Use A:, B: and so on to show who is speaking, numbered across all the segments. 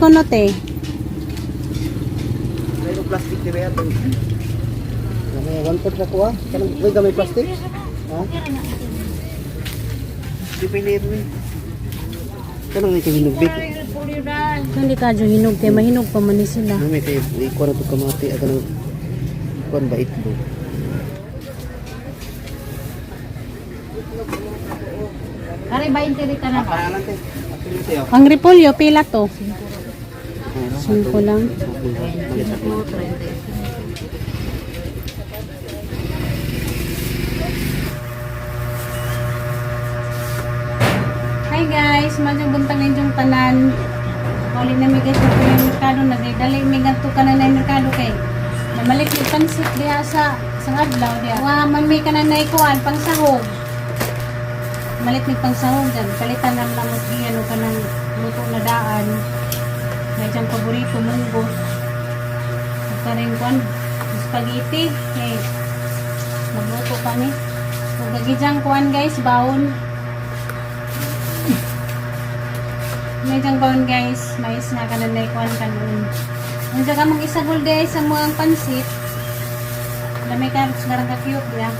A: kuno te.
B: May plastic di ba yan? May one fourth na kuha. Kanang may gamay plastic? Ha? Di pa ini. Kanang may kahinugbit.
A: Hindi ka dyan hinog kay mahinog pa man ni sila.
B: Ano may kay ikuha na to kamati aga nang kuan ba itlog.
C: Are ba ka na ba?
B: Pangalan te. Ate.
A: Ang repolyo pila to? Singko lang. Hi guys, madyong buntag ninyong tanan. Uli na mi guys sa yung merkado, nagdali mi ngadto ka na na merkado kay. Namalik mi pansit diha sa sa adlaw diha. Wa man mi kananay kuan pangsahog. Malit mi pangsahog dyan. Palitan lang lamot giyan o kanang luto na daan. May diyang paborito munggos. Ug karing kuan spaghetti kay magluto kami. Ug gagijang kuan guys, baon. May diyang baon guys, mais nga kananay kuan kanon. Unsa ka mong isagol guys sa mga pansit. Lamay ka garang ka cute ya.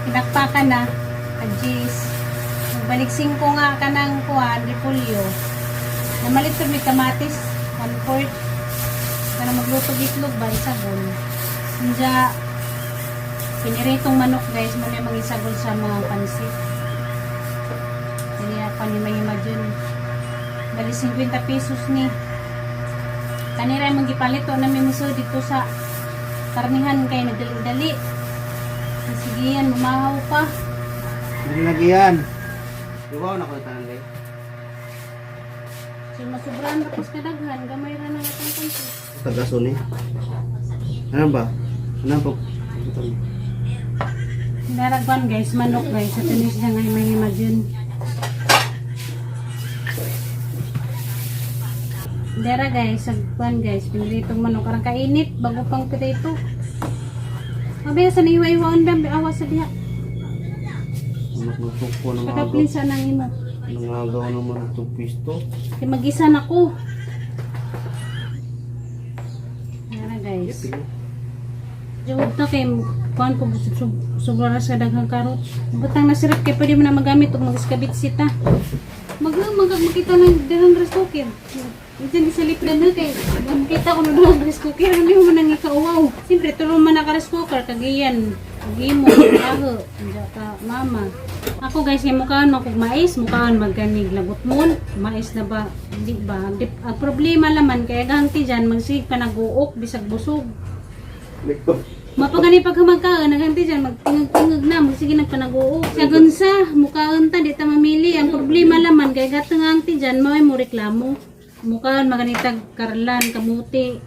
A: Pinakpakan na kajis. Balik singko nga kanang kuan repolyo. Namalit to may kamatis, 1/4. Kana magluto og itlog ba isagol. Unja piniritong manok guys, mo na mga isagol sa mga pansit. Kaya pa ni may imagine. Bali 50 pesos ni. Kanira mong gipalito na may muso dito sa karnihan kay nagdali-dali. Sige yan, mamahaw pa.
B: Hindi lagi yan. Iwaw na ko tanan kay.
A: So masubrahan tapos kadaghan, gamay ra na itong pansit.
B: Tagaso ni. Ano ba? Ano ba?
A: Naragwan guys, manok guys. Sa tunis siya ngay may imagine. Dera guys, sagwan guys, pinilitong manok karang kainit bago pang potato. Mabi sa niwa-iwaon ba awa sa diha.
B: Magluto ko ng agaw.
A: Pagkaplin sa nang imo.
B: Nangagaw naman itong pisto.
A: Kay mag-isa na ko. Dera guys. Jud na kay kuan ko sobra ra sa daghang carrots. Butang nasirap kay pwede mo na magamit og mag-iskabit sita. Mag mag makita ng daghang rice cooker. Diyan sa lipdan na kay makita ko na daghang rice cooker hindi mo man nang ikauwaw. Siyempre tulo man naka rice cooker kagiyan. Kagimo, aho, diya ka mama. Ako guys, kay mukhaan man kog mais, mukhaan magganig lagot mon. Mais na ba? Hindi ba? Ang problema laman kay agang ti dyan magsig pa nag-uok bisag busog. Mapagani pag humagkaon, naghanti dyan, magtingag-tingag na, magsige nagpanaguo. Sa gunsa, mukhaan ta, di ta mamili. Ang problema laman, kay gatang ang ti dyan, may mo reklamo. Mukhaan, maganitag karlan, kamuti,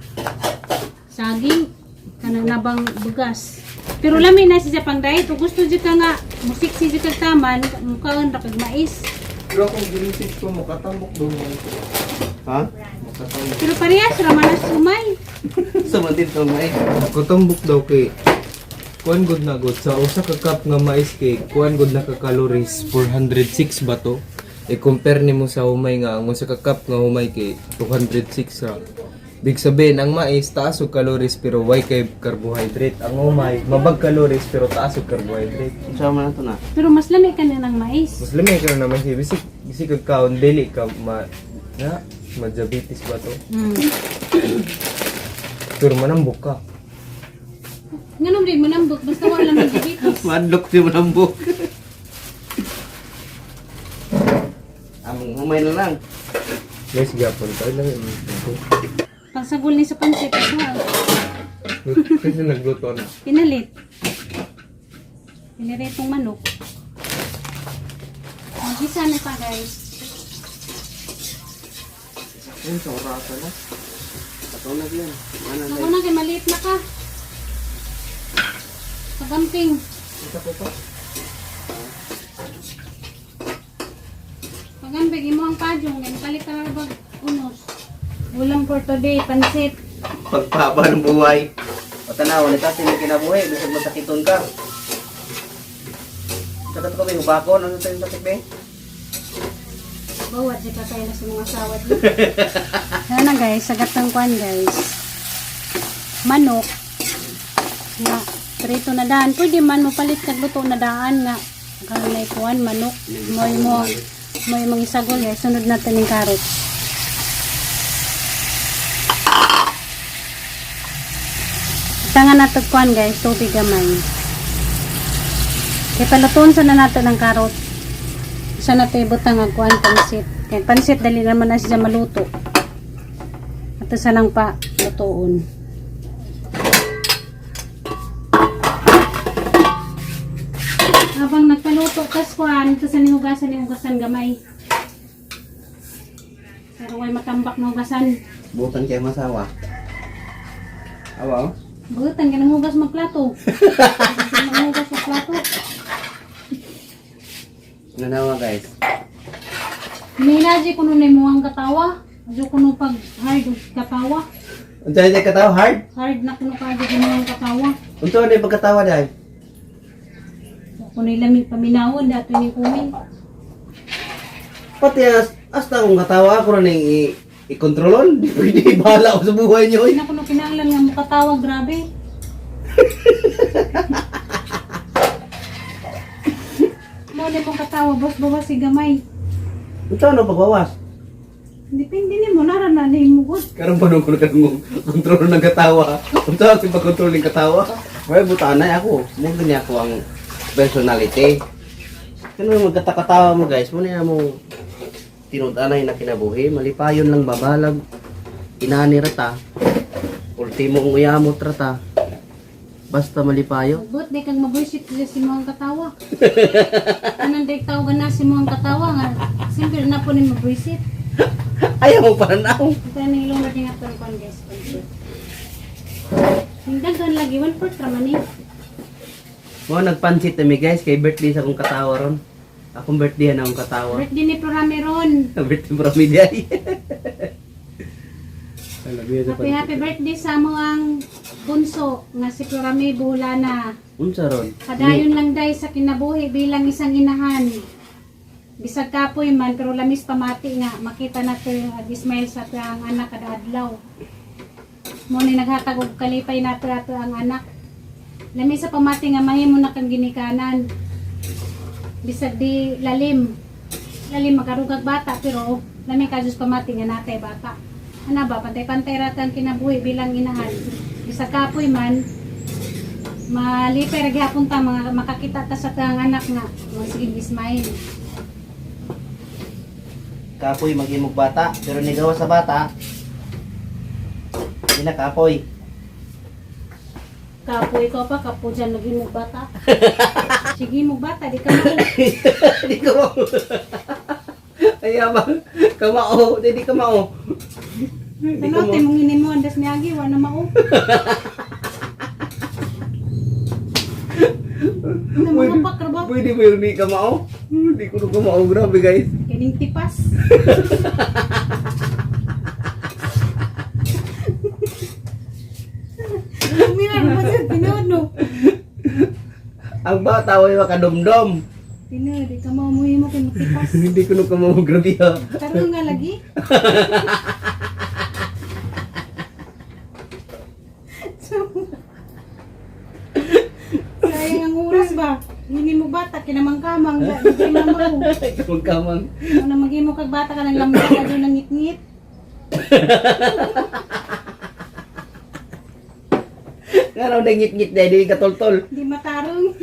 A: saging, kanang nabang bugas. Pero lami na siya pang diet, kung gusto dyan ka nga, musik siya kag taman, mukhaan ra kag mais.
D: Pero kung ginisip ko, makatambok doon mo.
B: Ha?
D: Makatambok.
A: Pero parehas, ramanas sumay.
B: Sa man din itong mais.
D: Makatambok daw kay kuan good na good sa usa ka cup nga mais kay kuan good na ka calories 406 ba to? I-compare nimo sa humay nga ang usa ka cup nga humay kay 206 ra. Big sabihin ang mais taas og calories pero way kay carbohydrate. Ang humay mabag calories pero taas og carbohydrate.
B: Sa man ito na.
A: Pero mas lami ka na ng mais.
D: Mas lami ka na naman siya. Bisik, bisik kag kaon dili ka ma na ma-diabetes ba to? Pero manambok ka.
A: Nganong di manambot, basta wala may diabetes.
B: Madlok siya manambok. Among humay na lang.
D: Guys, gyapon tayo lang yung ito.
A: Pangsagol ni sa pansit, wow.
D: Kasi nagluto na.
A: Pinalit. Piniritong manok. Magisa na pa guys.
B: Ayun, sa orasa na. Pataw na yan. Ano
A: Ako na kay maliit na ka. Pagamping.
D: Isa ko pa.
A: Pagamping imo ang padyong kay kalit ka na bag unos. Ulam for today, pansit.
B: Pagpaba ng buhay. Patanaw, nita sino kinabuhi, bisag masakiton ka. Katat ko may hubakon, ano tayo sakit be?
A: Bawat di ka kayo na sa mga asawa di. Yan na guys, sagat ng kwan guys. Manok. Nga, prito na daan. Pwede man mo palit kag luto na daan nga. Karon ay kuan manok. Moy mo moy mong isagol guys. Sunod natin yung carrots. Tanga nato kuan guys, tubig gamay. Kay paluton sa na nato ng carrot. Sa nato ibutang ang kuan pansit. Kay pansit dali naman na siya maluto. Ato sa lang pa lutoon. Habang nagpaluto kas kuan, ito sa nihugasan ni hugasan gamay. Pero way matambak na hugasan.
B: Butan kay masawa. Awa oh.
A: Butan ka nang hugas magplato. Nang hugas magplato.
B: Nanawa guys.
A: Minaji kuno na mo ang katawa. Adyo kuno pag hard og katawa.
B: Unsa ni katawa hard?
A: Hard na kuno ka kuno ang katawa.
B: Unsa ni pagkatawa dai?
A: Kuno lami paminawon dato ni kumin.
B: Pati as, hasta akong katawa ako ra ning i-kontrolon. Di pwede bahala ko sa buhay niyo oy.
A: Hindi na kuno kinahanglan nga mukatawa grabe. Mo na mong katawa boss bawas si gamay.
B: Unsa no pagbawas?
A: Depende nimo nara na ni mo gud.
B: Karon pa nung kuno kang kontrol ng katawa. Unsa ang pagkontrol ng katawa? Well, butanay ako. Mo gani ako ang personality. Kano magkatakatawa mo guys, mo na mo tinud-anay na kinabuhi, malipayon lang babalag. Inani rata. Ultimo ang uyamot rata. Basta malipayo.
A: But di kang mabuisit siya si mo ang katawa. Anong di tawagan na si mo ang katawa nga. Siyempre na po ni mabuisit.
B: Ayaw mo pananaw.
A: Ito na yung lunod nga itong kwan guys. Pansit. Ang daghan lagi, 1/4 raman eh.
B: Mo nagpansit na mi guys kay birthday sa akong katawa ron. Akong birthday na akong katawa.
A: Birthday ni Programe ron.
B: Birthday mo rami di ay.
A: Happy happy birthday sa mo ang bunso nga si Programe Buhulana.
B: Unsa ron?
A: Padayon lang day sa kinabuhi bilang isang inahan. Bisag kapoy man pero lamis pamati nga makita nato yung smile sa ato ang anak kada adlaw. Mo ni naghatag og kalipay nato ato ang anak. Lamis sa pamati nga mahimo na kang ginikanan. Bisag di lalim. Lalim makarugag bata pero lami ka Diyos pamati nga natay bata. Ana ba pantay-pantay ra ang kinabuhi bilang inahan. Bisag kapoy man malipay ra gyapon ta mga makakita ta sa tang anak nga sige smile.
B: Kapoy maghimog bata, pero nigawa sa bata. Hindi na kapoy.
A: Kapoy ko pa kapo dyan naghimog bata. Sige mo bata di ka mao.
B: Di ka mao. Ay abang kamao, di ka mao. Di ka
A: Tanaw
B: mao.
A: tay mong hinimo andas niagi wa na mao. Na mga pakra ba?
B: Pwede ba yun di ka mao? Di ko na kamao, grabe guys.
A: Kining tipas. Mira ba sa tinuod no?
B: Ang bata way makadumdum.
A: Tinuod di ka mao mo kay matipas.
B: Hindi ko na kamao, grabe ha.
A: Karon nga lagi. Sayang ang oras ba? Hindi mo bata, kinamang-kamang, di na mao.
B: Kamang-kamang.
A: Ano maghimo kag bata ka ng lambang ka doon ng ngit-ngit.
B: Nga raw nangit-ngit na, di ka toltol.
A: Di matarong.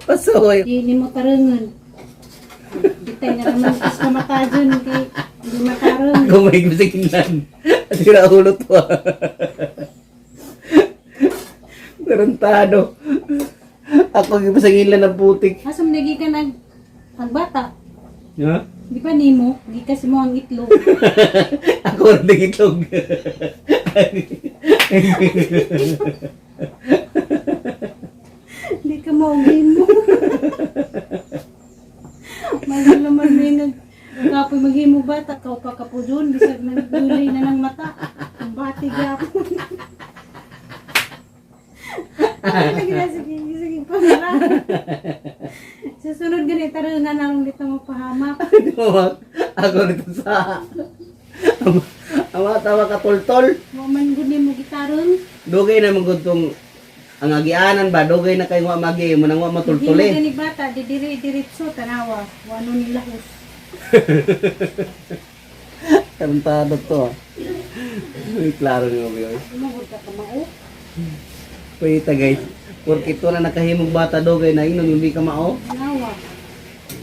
B: Pasoy.
A: Di ni mo tarungan. Bitay na naman kas ka mata dyan kay di matarong.
B: Ako may gusigilan. Sira ulo to. ah. Tarantado. Ako gipasangilan ng putik.
A: Asa man nagi ka nag ang bata?
B: Ha?
A: Di ba nimo? Gikas mo ang itlog.
B: Ako rin nagitlog.
A: Di ka maugin mo. Magalaman mo yung kapoy maghimo bata, kau pa kapo dun, bisag nagdulay na ng mata. Ang bati gapon. Ay, lagi na, sige, sige, pamara. Sa sunod gani tarungan na lang dito mo pahamak.
B: Ako nito sa ang mga tawa ka toltol.
A: Wa man gud nimo gitarong.
B: Dugay na mong tong ang agianan ba dugay na kay wa magi mo nang wa matultol
A: Hindi
B: eh.
A: gani bata di diri diretso tanawa. Wa no nila hus.
B: Tarantado to. Ah. Uy, klaro niyo ba yun?
A: Mo gud ka kamao.
B: Pwede guys. Porque ito na nakahimog bata dugay na inon hindi ka mao.
A: Tanawa.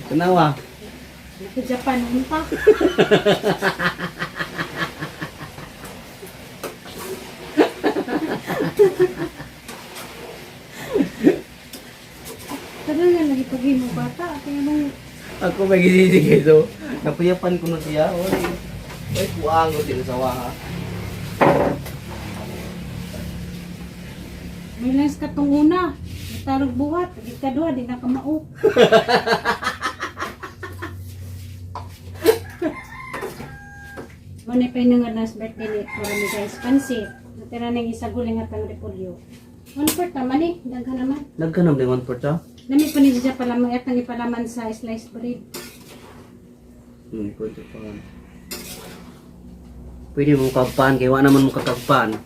B: Tanawa.
A: Naka Japan unta. Tarungan lagi paghimo bata kaya nung
B: Ako may gisisi guys oh. Napuyapan ko na siya. Oy. Oy, kuang ko din sa waha.
A: May lang sa katong una. Tarog buhat, di ka duha, di na ka mao. Muna pa yung nga birthday ni para ni guys pansit. Natira na yung isa guling at ang repolyo. 1/4 naman eh, daghan naman.
B: Nagkanam din 1/4 ah.
A: Nami pa ni siya palaman at ang ipalaman sa sliced bread.
B: Pwede pa. Pwede mo kagpan, kay wa naman mo kakagpan.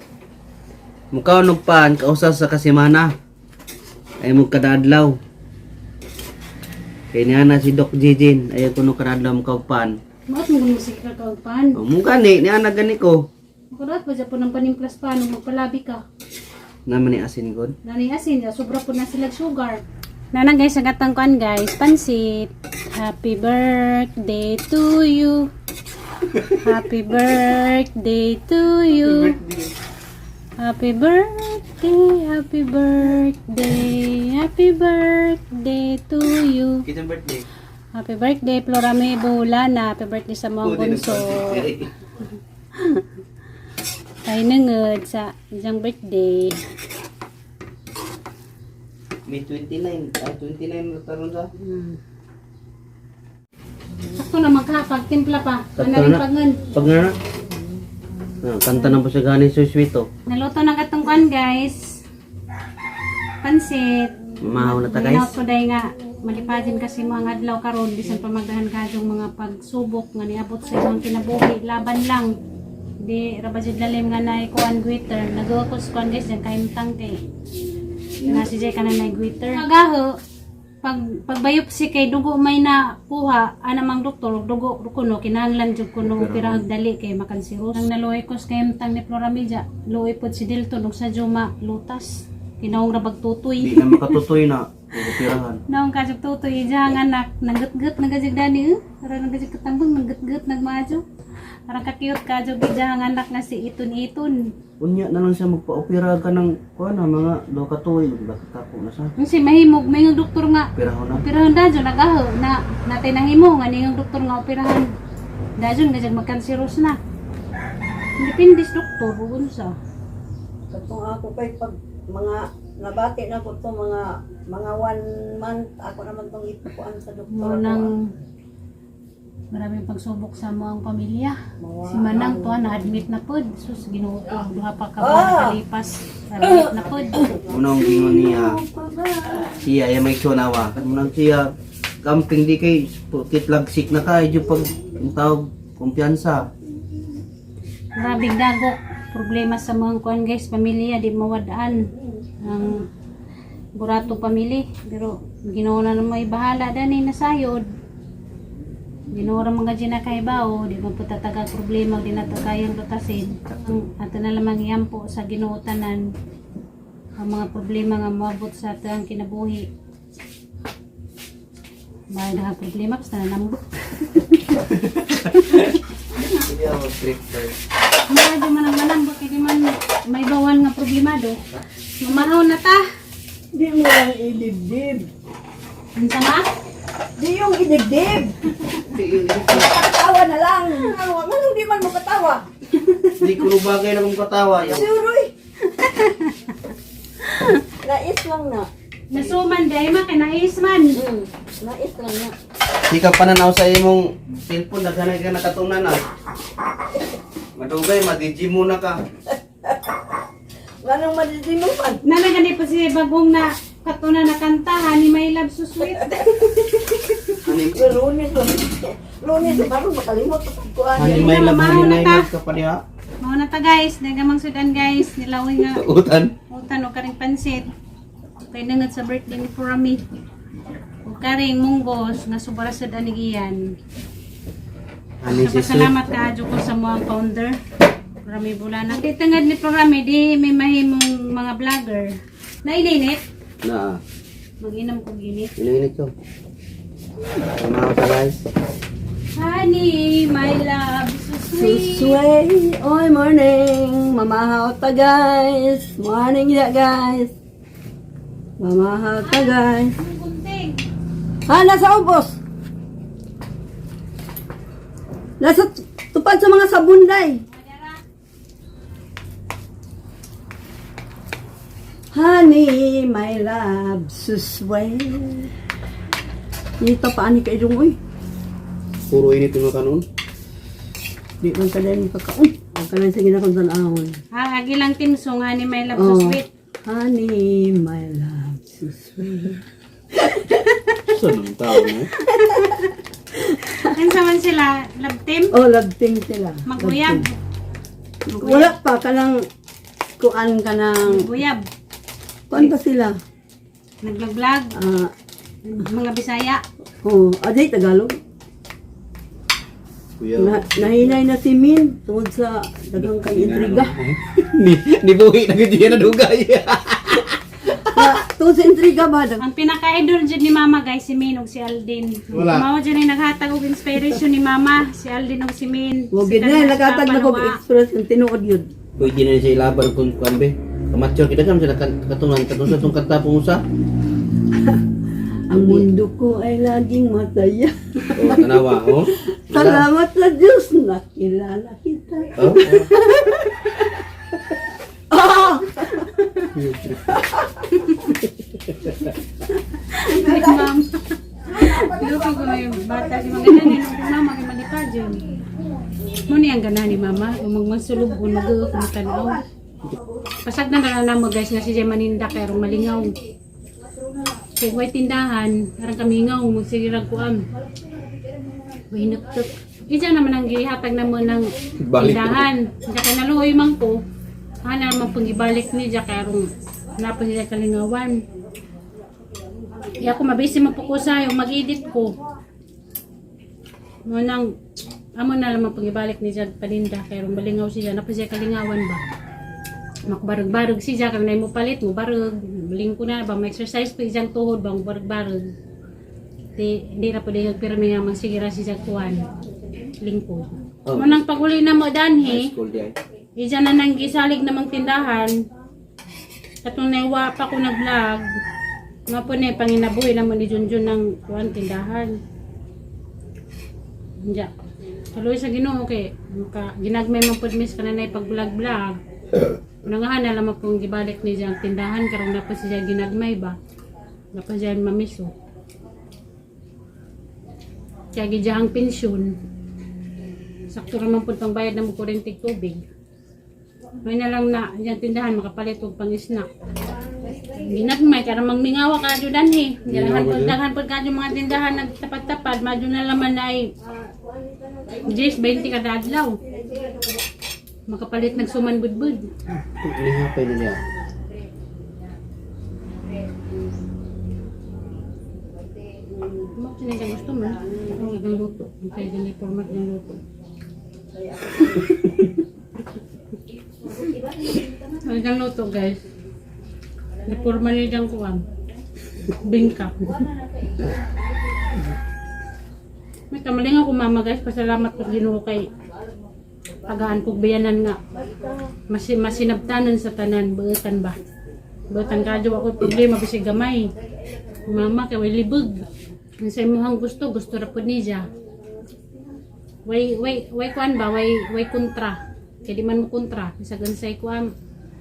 B: Mukha og pan, kausa sa kasimana. Ay mo kadadlaw. Kay niya na si Doc Jijin, ay kuno kadadlaw mo kagpan.
A: Maot mo kung musik ka kagpan.
B: O mo gani, niya na gani ko.
A: Makurat pa dyan po ng panimplas pa nung magpalabi ka.
B: Naman ni asin god.
A: Nani asin, sobra po na sila sugar. Nana guys, ang atang kuan guys, pansit. Happy birthday to you. Happy birthday to you. Happy birthday, happy birthday, happy birthday to you.
B: Kitang birthday.
A: Happy birthday, Flora May Bulana. Happy birthday sa mga bunso. Tayo nangod sa isang birthday.
B: May 29. Ay, 29 na taron sa.
A: Sakto naman ka, pagtimpla pa.
B: Sakto
A: Ano rin
B: na.
A: pagngon.
B: Pag nga na. Ah, kanta na po siya gani sa sweet oh.
A: Naluto na katong kuan guys. Pansit.
B: Mamahaw na ta guys.
A: Ginaw ko dahil nga malipadin kasi mga adlaw karon bisan pa magdahan ka yung mga pagsubok nga niabot sa imong kinabuhi laban lang. Di ra ba jud lalim nga naay kuan gwitter. Nagawa ko sa kuan guys diyan kahimtang kay. Nga si Jay kanan nay gwitter. Kagaho pag pag biopsy kay dugo may na kuha ana mang doktor og dugo kuno kinahanglan jud kuno operahan dali kay makanseros. Ang naluoy ko sa kahimtang ni Floramilla, luoy pod si Dilton ug sa Juma lutas. Kinaong ra bagtutoy.
B: Di na makatutoy na. Pupirahan.
A: Naong kasig tutoy ija ang anak nanggatgat nagajig dani eh. Para nagajig katambang nanggatgat nagmadyo. Parang ka-cute ka jud ija ang anak nga si Iton Iton.
B: Unya na lang siya magpa-opera ka ng kuan na mga do ka tuig bakit ako na sa
A: Ang si mahimog may nga doktor nga
B: operahan na.
A: operahan dajon nagaho na natay nahimo nga ning doktor nga operahan. Dajon gajag magkanseros na. Depende sa doktor unsa.
E: Katong ako kay pag mga nabati na ko to mga mga 1 month ako naman tong ipukuan sa doktor.
A: Mo nang maraming pagsubok sa mga pamilya. Si Manang to na-admit na pod. Sus, Ginoo ko, duha pa ka buwan nakalipas. Na-admit na pod.
B: Unang gingon niya. Siya ay may tsunawa. Munang siya camping di kay pukit lagsik na kay jud pag ang tawag kumpiyansa.
A: Grabing dagok. Problema sa mga kuan guys, pamilya di mawadaan ang burato pamilya. Pero Ginoo na may bahala dani nasayod. Ginoo ra mga ginakaibaw, di man po tataga problema, di na to kayang lutasin. Ang ato na lamang iyampo sa Ginoo tanan ang mga problema nga moabot sa atong kinabuhi. May na problema basta nanambok.
B: Hindi ako trip guys.
A: Ang radyo man ang manambok, hindi man may bawal nga problemado. Mamahaw na ta.
E: Di mo lang idibdib.
A: Unsa ma?
E: Di yung idibdib. Katawa na lang. Ano, nganong di man mo katawa?
B: Di ko no bagay na mong katawa. Yaw.
E: Suroy. Nais lang na.
A: Nasuman dahil ma, kinais man.
E: Nais lang na.
B: Di ka pananaw sa imong cellphone daghan ka nakatungnan na. Madugay, madiji muna ka.
E: Nganong madidimuman?
A: Nana gani pa si bagong na Katuna na kanta, Honey My Love So Sweet.
E: Lunes, Lunes, baru makalimot sa pagkuan.
B: Honey my love, honey my love ka pa niya.
A: Mao na ta guys, nagamang sudan guys, nilawin nga
B: Utan.
A: utan o karing pansit. Kay nangad sa birthday ni Purami. O karing munggos nga sobra sa danigian.
B: Honey si sweet.
A: Salamat ka ko sa mga founder. Rami Bulana. Titangad ni Purami di may mahimong mga vlogger. Naininit.
B: Na.
A: Mag-inom ko ginit.
B: Ininit ko. Tama ka guys.
A: Honey, my love, so sweet.
E: Susway, oy morning, mamahaw ta guys. Morning ya guys. Mamahaw ta guys.
A: Ang gunting.
E: Ha, nasa ubos. Nasa tupad sa mga sabunday. Honey, my love, susway. Dito pa ani kay dong uy.
B: Puro init yung kanon.
E: Di man ka din makakaon. Ang kanan sa ginakon tan-awon.
A: Ha, agi lang team song, Honey, my love, so
E: Oh.
A: sweet.
E: Honey, my love, so sweet.
B: Saan ang tao mo?
A: Kinsa man sila, love team?
E: Oh, love team sila.
A: Maguyab.
E: Love team. Wala pa kanang kuan kanang
A: Maguyab.
E: kuan pa sila.
A: Naglag-vlog.
E: Ah,
A: Mga Bisaya.
E: oh, aday Tagalog.
B: Kuya.
E: Na, nahinay na si Min tungod sa daghang kay intriga.
B: Ni ni buhi na gid na dugay.
E: Na, tungod sa intriga ba dag
A: Ang pinaka-idol dyan ni Mama guys, si Min ug si Aldin.
B: Wala.
A: Mao dyan ay naghatag og inspiration ni Mama, si Aldin ug si Min.
E: Wa
A: Si
E: gid na
A: Kanang
E: nakatag na ko
A: Panawa.
E: express ang tinuod yun.
B: Pwede na siya ilaban kung kuan be. Kamatsyor kita kam sila katungan katong sa tong kanta pong usa.
E: Ang mundo ko ay laging masaya.
B: Oh, tanawa oh.
E: Salamat sa Diyos nakilala kita.
B: Oh.
E: Ah!
A: Ay, Ma'am. Luto ko may bata si mga ganan ni Mama kay malipa dyan. Mo ni ang ganahan ni Mama, kung magmasulog o nag tanaw. Pasag na na namo guys nga si Jay maninda kay rong malingaw. Kay way tindahan, arang kamingaw mo sige ra kuam. Way nagtok. Ija naman ang gihatag na mo ng
D: Balik.
A: tindahan. Diya kay naluoy man ko. Hana naman pong ibalik ni diya kay rong napon siya kalingawan. Kaya ako mabisi man po ko sa yung mag-edit ko. Munang amo na lamang pag ibalik ni Jack paninda kay rong malingaw siya na pa siya kalingawan ba. Makbarog-barog siya kay nay mo palit mo barog maling ko na ba ma-exercise pa isang tuhod ba mo barog-barog. Di di ra pud pirmi nga magsigira si Jack kuan lingkod.
B: Oh.
A: Munang paguli na mo
B: High
A: danhi,
B: school di ay.
A: Ija na nang gisalig namang tindahan. Katong naiwa pa ko nag-vlog. Nga po na panginabuhi naman ni Junjun ng kuan tindahan. Diya. Tuloy sa Ginoo kay maka ginagmay man pud mis kananay pag vlog-vlog. Unangahan na lamang pong gibalik ni ang tindahan karon na po siya ginagmay ba. Na po siya mamiso. Kaya gidya ang pensyon. Sakto raman pud pangbayad ng kuryente ug tubig. May na lang na yung tindahan makapalit og pang snack. Ginagmay kara mangmingawa ka adyo danhi. Daghan pud kadyo mga tindahan nagtapat-tapad, madyo na laman na ay 10, 20 kada adlaw. Makapalit nagsuman budbud.
B: Nihapay na niya.
A: Mo sila gusto mo. Ang ibang luto. Ang kaya din format ng luto. Ang ibang luto guys. Naporma niya diyang kuwan. Bingka. May kamaling ako mama guys. Pasalamat ko Ginoo kay tagaan kog biyanan nga. Masinabtanan sa tanan. Buutan ba? Buutan kadyo ako problema bisig gamay. Mama kay way libog. Ang sa imuhang gusto, gusto ra pud niya. Way kuan ba, way kontra. Kay di man mo kontra, bisag unsay kuan.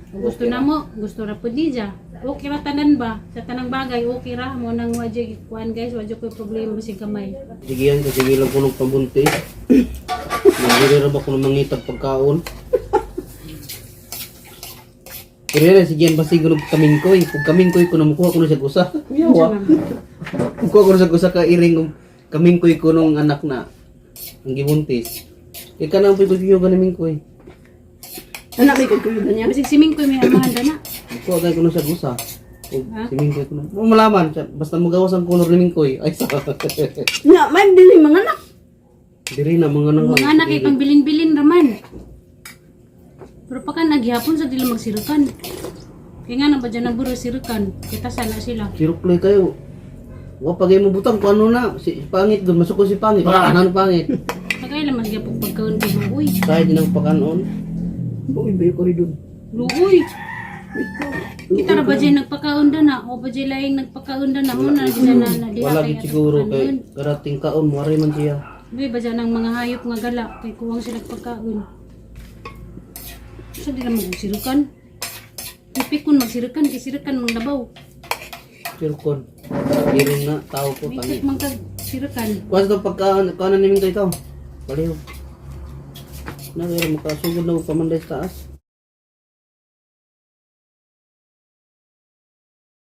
A: Kung gusto na mo, gusto ra pud niya. Okay ra tanan ba? Sa tanang bagay, okay ra mo nang wadyo kuan guys, wadyo koy problema bisig gamay.
B: Sige yan, kasi sige lang ko ng pabunti. Nagdiri ra ba ko ng mangitag pagkaon? Pero yun, si Gian Basig kuno kamingkoy. Kung kamingkoy kuno mukuha kuno siya gusa. Yawa. Mukuha kuno siya gusa ka iring kung kamingkoy kuno ang anak na ang gibuntis. Ika na ang pikuyo ka ni Mingkoy.
E: Anak may kagkuyod na niya.
A: Basig si Mingkoy may amahan na.
B: Mukuha kay kuno siya gusa. Kung
A: Ha?
B: si Mingkoy kuno. Mo malaman siya, basta mugawas ang color ni Mingkoy. Ay sa.
E: Nga, may dili mga anak.
B: Diri na mga nang
A: Mga anak kay pangbilin-bilin raman. Pero pa ka naghihapon sa dila magsirukan. Kaya nga nang ba dyan ang buro sirukan. Kita sana sila.
B: Sirukloy kayo. Wa pagay mo butang kung ano na si pangit doon masuko si pangit. Ano pangit?
A: Pagkaya lang magyapog pagkaon kay Luoy.
B: Kahit din ang pakanon.
E: Uy, bayo ko rin doon.
A: Luoy! Kita ra ba dyan nagpakaon na? O ba dyan laing nagpakaon na? Muna dyan na na diha
B: Wala
A: kay
B: gid siguro
A: atong
B: kay
A: pakaon.
B: karating kaon mo man siya.
A: Uy, ba dyan ang mga hayop nga gala kay kuwang sila pagkaon. Sa di lang magsirukan. Ipikon magsirukan kay sirukan mang labaw.
B: Sirkon. Iring na tao ko
A: May
B: tangi.
A: mang kag sirukan.
B: Kuha sa itong pagkaan kaonan ni Mingkoy ito. Baliw. Na pero makasugod na og pamanday sa taas.